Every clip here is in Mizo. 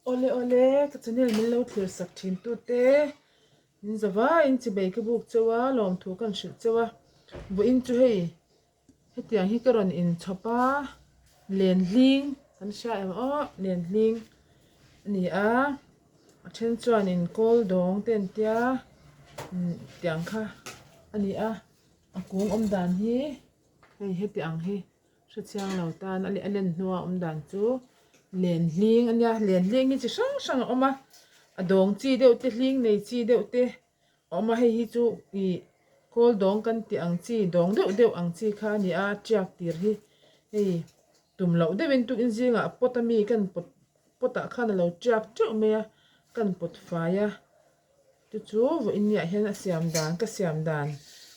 Awle awle ka channel min lo thlir sak thin tute min zava in chibei ka buk cheu a lawmthu ka han hrilh cheu a vawiin chu hei hetiang hi ka rawn inchhawp a lenhling kan hria em aw lenhling a ni a a then chuanin kawl dawng te an tia tiang kha a ni a a kung awm dan hi hei heti ang hi. Hrechiang lo tan a a len hnua awm dan chu len hling a nia len hling hi chi hrang hrang a awm a a dawng chi deuh te hling nei chi deuh te a awm a hei hi chu ih kawl dawng kan tih ang chi dawng deuh deuh ang chi kha a ni a tiak tir hi hei tum loh deuhin tukin zingah pot ami kan pawt pot ah khan a lo tiak teuh mai a kan pawt fai a. Chu chu vawiin niah hian a siam dan ka siam dan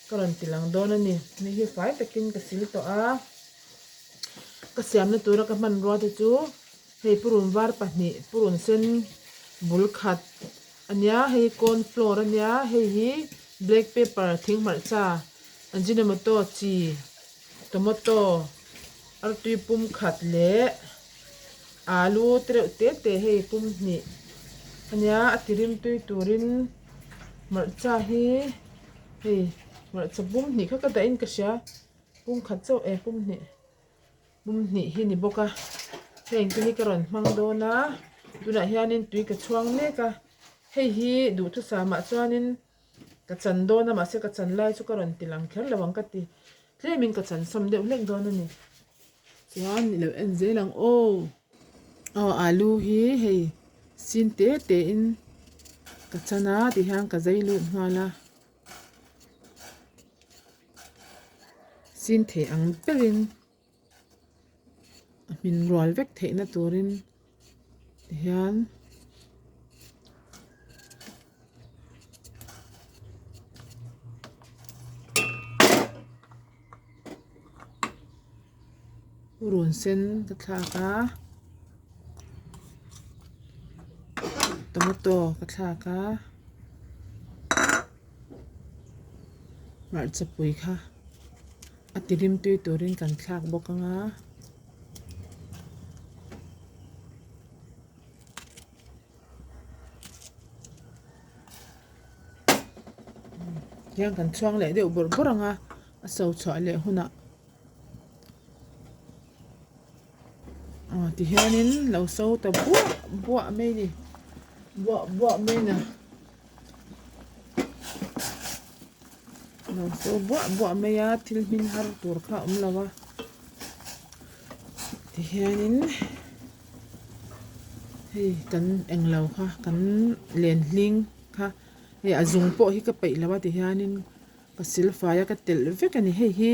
ka rawn ti lang dawn a ni. Hei hi fai takin ka sil tawh a, ka siamna tura ka hmanrua te chu hei purun var pahnih purun sen bul khat a nia hei corn flour a nia hei hi black pepper thing hmarcha ajinomoto chi tomato artui pum khat leh. Alu te reuh te te hei pum hnih a nia a ti rim tui turin hmarcha hi hei hmarcha pum hnih kha ka dah in ka hria pum khat chauh e pum hnih pum hnih hi ni bawk a heng te hi ka rawn hmang dawn a tunah hianin tui ka chhuang mek a hei hi duhthusam ah chuanin ka chan dawn a mahse ka chan lai chu ka rawn ti lang kher lo ang ka ti tlemin ka chan sawm deuh hlek dawn a ni. Chuan i lo en zel ang aw. Aw alu hi hei sin te te in ka chan a ti hian ka zai lut nghal a. Sin thei ang berin a hmin rual vek theihna turin ti hian. Purun sen ka thlak a tomato ka thlak a hmarcha pui kha a ti rim tui turin kan thlak bawk ang a. Hian kan chhuang leh deuh bawrh bawrh ang a a so chhuah leh hunah aw tihianin lo so ta buah buah mai a ni buah buah mai a ni lo so buah buah mai a thil hmin har tur kha a awm lo a tihianin. Hei kan englo kha kan len hling kha hei a zung pawh hi ka peih lo a tihianin ka sil fai a ka telh vek a ni hei hi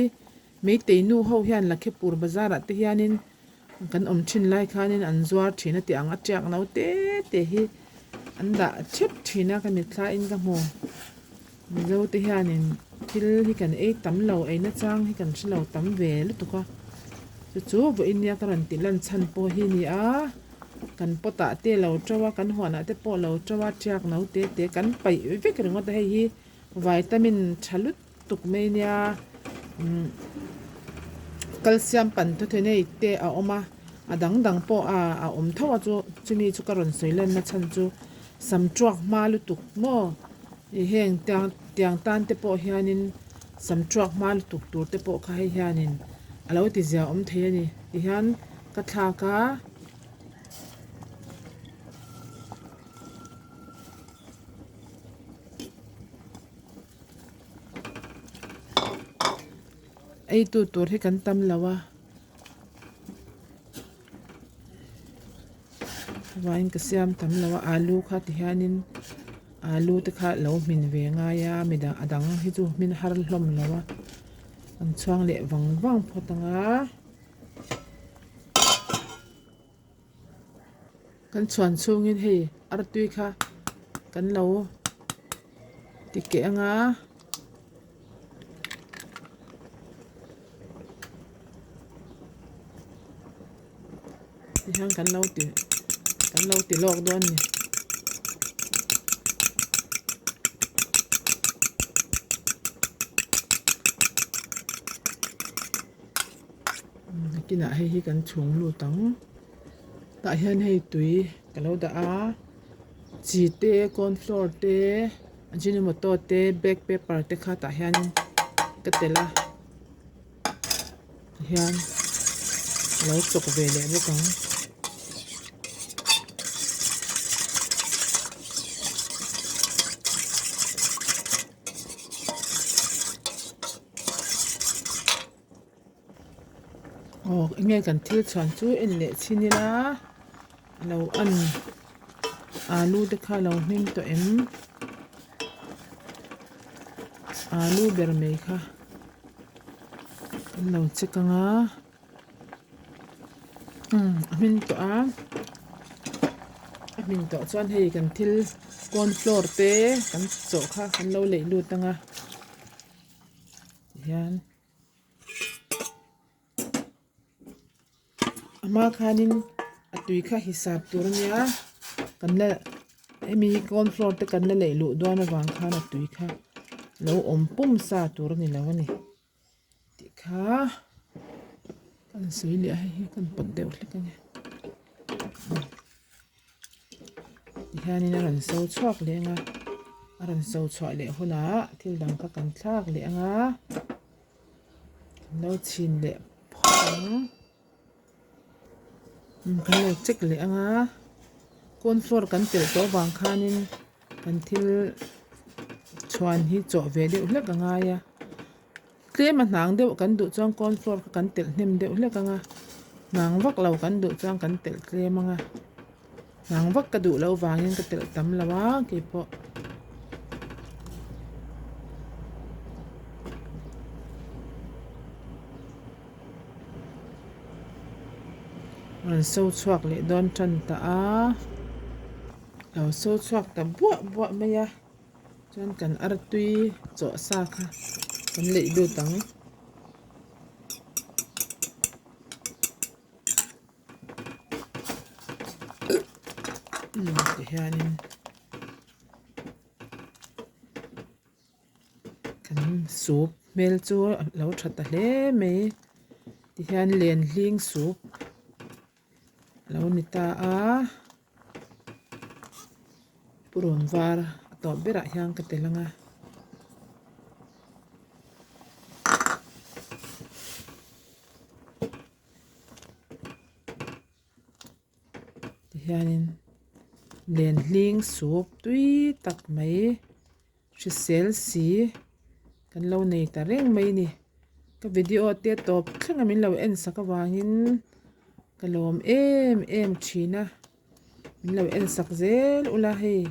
meitei nu ho hian Lakhipur bazar ah te hianin kan awm thin lai khanin an zuar thin a tih ang a tiak no te te hi an dah thep thin a ka mitthla in ka hmu. Mizo te hianin thil hi kan ei tam lo ei na chang hi kan hre lo tam ve lutuk a chu chu vawiin nia ka rawn tih lan chhan pawh hi a ni a kan pot ah te lo to a kan huan ah te pawh lo to a tiak no te te kan paih vek ringawt a hei hi vitamin tha lutuk mai nia umm calcium pan thaw thei nei te a awm a a dang dang pawh a a awm tho a chu chumi chu ka rawn sawi lan na chhan chu sam tuak hma lutuk maw. Ih heng tiang tiang tan te pawh hianin sam tuak hma lutuk tur te pawh kha hei hianin a lo ti zia awm thei a ni tihian ka thlak a. Ei tu tur hi kan tam lo a. Vawiin ka siam tam lo a alu kha ti hianin alu te kha lo hmin ve ngai a midang a dang hi chu hmin har hlawm lo a an chhuang leh vang vang phawt ang a kan chhuan chhungin hei artui kha kan lo ti keh ang a. Tihian kan lo ti kan lo ti lawk dawn a ni. Nakinah hei hi kan chhung lut ang tah hian hei tui. ka lo dah a chi te corn flour te ajinomoto te black pepper te kha tah hianin ka telh a tihian a lo chawk ve leh bawk ang. Aw enge kan thil chhuan chu en leh chhin ila a lo an alu te kha a lo hming tawh em alu ber mai kha an lo check ang a umm a hmin tawh a a hmin tawh chuan hei kan thil corn flour te kan chawh kha kan lo leih lut ang a tihian. A hma khanin a tui kha hisap tur a nia kan la hemi hi corn flour te kan la leih luh dawn avang khan a tui kha lo awm pum sa tur a ni lo a ni tih kha kan sawi leh a hei hi kan pawt deuh hlek a ni tihianin a rawn so chhuak leh ang a a rawn so chhuah leh hunah thil dang kha kan thlak leh ang a. Kan lo chhin leh phawt ang kan lo check leh ang a corn flour kan telh tawh avang khanin kan thil chhuan hi chawh ve deuh hlek a ngai a tlem a hnang deuh kan duh chuan corn flour kha kan telh hnem deuh hlek ang a hnang vak lo kan duh chuan kan telh tlem ang a hnang vak ka duh loh vangin ka telh tam lo a keipawh. Rawn so chhuak leh dawn tan ta a lo so chhuak ta buah buah mai a chuan kan artui chawh sa kha kan leih lut ang. Tihianin kan soup hmel chu a lo tha ta hle mai tihian len hling soup a lo ni ta a purun var a tawp berah hian ka tel ang a. Tihianin len hling sup tui tak mai hrisel si kan lo nei ta reng mai a ni. Ka video te tawp thleng a min lo en sak avangin ka lawm em em thin a min lo en sak zel ula hei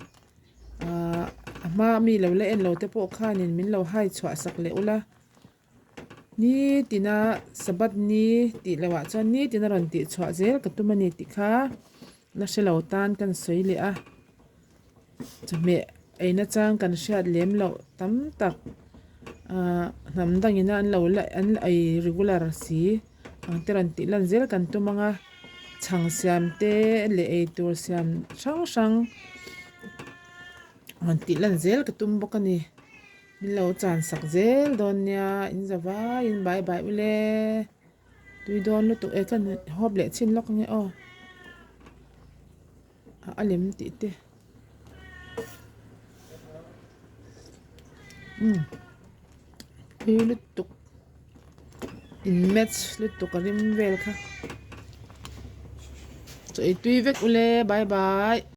ahh a hma mi lo la en lo te pawh khanin min lo hai chhuah sak leh ula. Nitina Sabbath ni tih loh ah chuan nitin a rawn tih chhuah zel ka tum a ni tih kha la hre lo tan kan sawi leh a chawhmeh ei na chang kan hriat lem loh tam tak ahh hnam dangin a an lo la an ei regular si ang te rawn tih lan zel kan tum ang a chhang siam te leh eitur siam hrang hrang rawn tih lan zel ka tum bawk a ni. Min lo chan sak zel dawn nia in za vaiin bye bye ule tui dawn lutuk e chuan hawp leh chhin lawk ange aw a lem tih te umm tui lutuk in match lutuk a rim vel kha chaw ei tui vek ule bye bye.